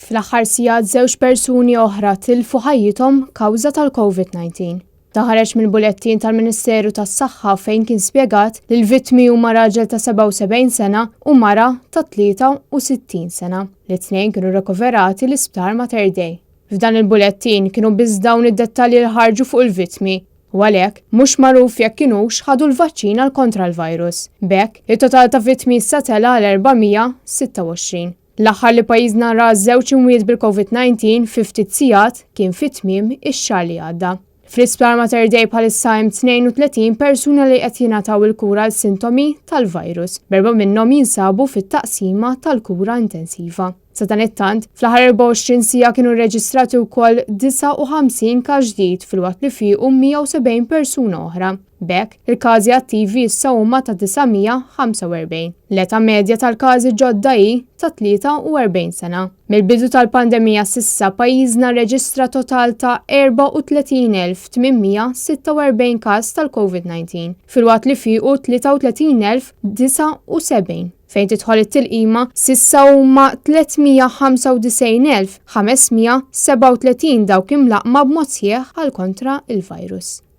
Fl-aħħar sigħat żewġ persuni oħra tilfu ħajjithom kawża tal-COVID-19. Dan ħareġ mill-bulettin tal-Ministeru tas-Saħħa fejn kien spjegat li l-vittmi huma raġel ta' 77 sena u mara ta' 63 sena. Li t-tnejn kienu rikoverati l-Isptar Mater Dei. F'dan il-bulettin kienu biss dawn id-dettalji li ħarġu fuq il-vittmi u għalhekk mhux magħruf jekk kinux ħadu l-vaċċin għal kontra l-virus. B'hekk, it-total ta' vittmi issa tela' għal 426. L-aħħar li pajjiżna ra żewġ imwiet bil-COVID-19 fi ftit sigħat kien fi tmiem ix-xahar li għadda. Fl-Isptar Mater Dei bħalissa hemm 32 persuna li qed jingħataw il-kura għal sintomi tal-virus, b'erbgħa minnhom jinsabu fit-taqsima tal-kura intensiva. Sadanittant, fl-aħħar 24 siegħa kienu rreġistrati wkoll 59 każ ġdid filwaqt li fiequ 170 persuna oħra. B'hekk, il-każi attivi issa huma ta' 945. L-età medja tal-każi ġodda hi ta' 43 sena. Mill-bidu tal-pandemija s'issa pajjiżna rreġistra total ta' 34,846 każ tal-COVID-19, filwaqt li fiequ 33,079. Fejn tidħol it-tilqima, s'issa huma 395,537 dawk imlaqqma b'mod sħiħ għal kontra il-virus.